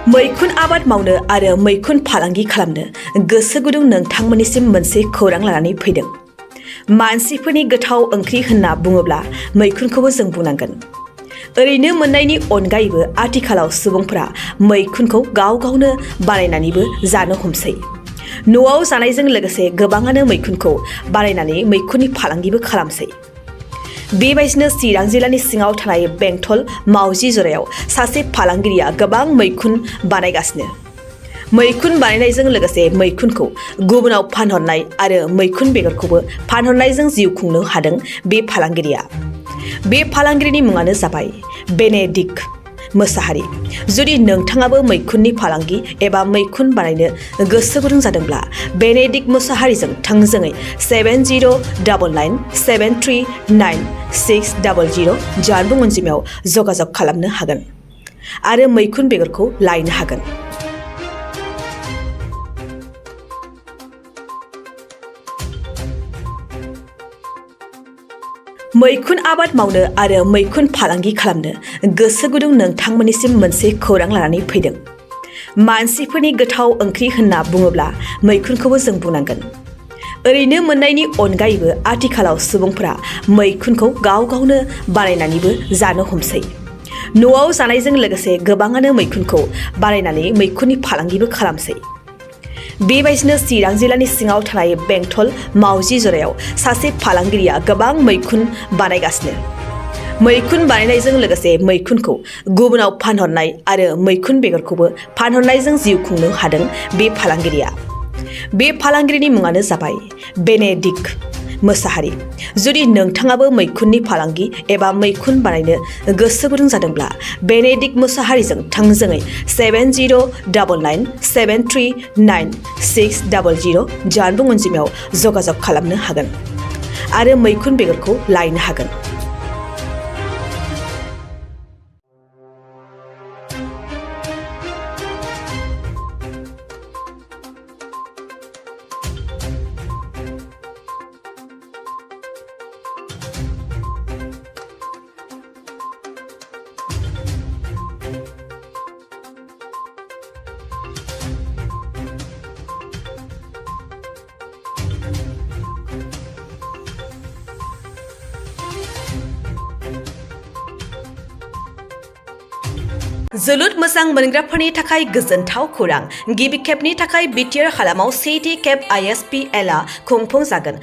मैखुन आबाद मावनो आरो मैखुन फालांगि खालामनो गोसो गुदुं नोंथांमोननिसिम मोनसे खौरां लानानै फैदों। मानसिफोरनि गोथाव ओंख्रि होनना बुङोब्ला मैखुनखौबो जों बुंनांगोन। ओरैनो मोननायनि अनगायैबो आथिखालाव सुबुंफोरा मैखुनखौ गाव गावनो बानायनानैबो जानो हमसै। न'आव जानायजों लोगोसे गोबाङानो मैखुनखौ बानायनानै मैखुननि फालांगिबो खालामसै। बेबायदिनो चिरां जिल्लानि सिङाव थानाय बेंटल मावजि जरायाव सासे फालांगिरिया गोबां मैखुन बानायगासिनो। मैखुन बानायनायजों लोगोसे मैखुनखौ गुबुनाव फानहरनाय आरो मैखुन बेगरखौबो फानहरनायजों जिउ खुंनो हादों बे फालांगिरिया। बे फालांगिरिनि मुङानो जाबाय बेनेडिक्ट मोसाहारि। जुदि नोंथाङाबो मैखुननि फालांगि एबा मैखुन बानायनो गोसो गुदुं जादोंब्ला बेनेडिक्ट मोसाहारिजों थोंजोङै 709973396000 जानबुं अनजिमायाव जगाजग खालामनो हागोन आरो मैखुन बेगरखौ लायनो हागोन। मैखुन आबाद मावनो आरो मैखुन फालांगि खालामनो गोसो गुदुं नोंथांमोननिसिम मोनसे खौरां लानानै फैदों। मानसिफोरनि गोथाव ओंख्रि होनना बुङोब्ला मैखुनखौबो जों बुंनांगोन। ओरैनो मोननायनि अनगायैबो आथिखालाव सुबुंफोरा मैखुनखौ गाव गावनो बानायनानैबो जानो हमसै। न'आव जानायजों लोगोसे गोबाङानो मैखुनखौ बानायनानै मैखुननि फालांगिबो खालामसै। बेबायदिनो चिरां जिल्लानि सिङाव थानाय बेंटल मावजि जरायाव सासे फालांगिरिया गोबां मैखुन बानायगासिनो। मैखुन बानायनायजों लोगोसे मैखुनखौ गुबुनाव फानहरनाय आरो मैखुन बेगरखौबो फानहरनायजों जिउ खुंनो हादों बे फालांगिरिया। बे फालांगिरिनि मुङानो जाबाय बेनेडिक्ट मोसाहारि। जुदि नोंथाङाबो मैखुननि फालांगि एबा मैखुन बानायनो गोसो गुदुं जादोंब्ला बेनेडिक्ट मोसाहारिजों थोंजोङै 709973396000 जानबुं अनजिमायाव जगाजग खालामनो हागोन आरो मैखुन बेगरखौ लायनो हागोन। जोलुर मोजां मोनग्राफोरनि थाखाय गोजोनथाव खौरां। गिबि खेबनि थाखाय बिटिआर हालामाव सेथि खेब ISPLआ खुंफुंजागोन।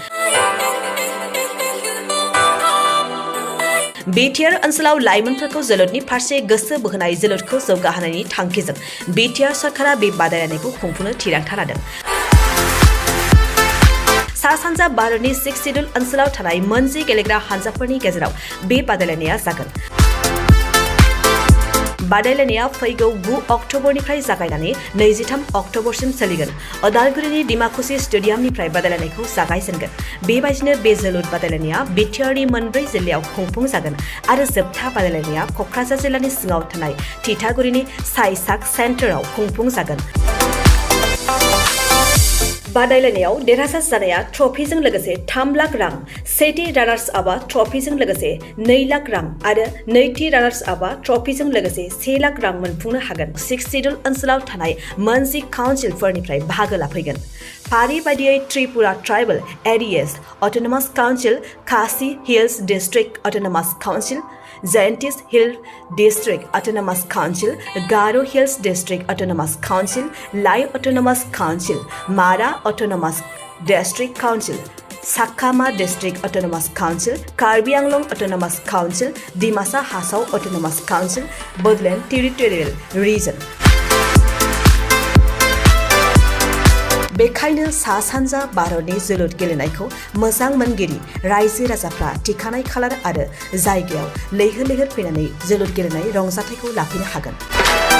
बिटिआर ओनसोलाव लाइमोनफोरखौ जोलुरनि फारसे गोसो बोहोनाय जोलुरखौ जौगाहोनायनि थांखिजों बिटिआर सरकारा बे बादायलायनायखौ खुंफुंनो थिरांथा लादों। सा-सानजा भारतनि 6 सिडुल ओनसोलाव थानाय मोनजि गेलेग्रा हानजाफोरनि गेजेराव बे बादायलायनाया जागोन। बादायलायनाया फैगौ 9 अक्ट'बरनिफ्राय जागायनानै 23 अक्ट'बरसिम सोलिगोन। अदालगुरिनि डिमाकुसि स्टेडियामनिफ्राय बादायलायनायखौ जागायजेनगोन। बेबायदिनो बे जोलुर बादायलायनाया बिटिआरनि मोनब्रै जिल्लायाव खुंफुंजागोन आरो जोबथा बादायलायनाया क'क्राझार जिल्लानि सिङाव थानाय थिथागुरिनि साइसाक सेन्टाराव खुंफुंजागोन। बादायलायनायाव देरहासार जानाया ट्रफिजों लोगोसे 3 लाख रां, सेथि रानार्स आपआ ट्रफिजों लोगोसे 2 लाख रां आरो नैथि रानार्स आपआ ट्रफिजों लोगोसे 1 लाख रां मोनफुंनो हागोन। 6 सिडुल ओनसोलाव थानाय मोनजि काउन्सिलफोरनिफ्राय बाहागो लाफैगोन। फारि बायदियै Tripura tribal areas autonomous council, Khasi hills district autonomous council, Jaintias hill district autonomous council, Garo hills district autonomous council, Lai autonomous council, Mara autonomous district council, Chakma district autonomous council, Karbi Anglong autonomous council, Dimasa Hasao autonomous council, Bodoland territorial region. बेखायनो सा-सानजा भारतनि जोलुर गेलेनायखौ मोजां मोनगिरि रायजो राजाफ्रा थिखानाय खालार आरो जायगायाव लैहोर लैहोर फैनानै जोलुर गेलेनाय रंजाथायखौ लाफैनो हागोन।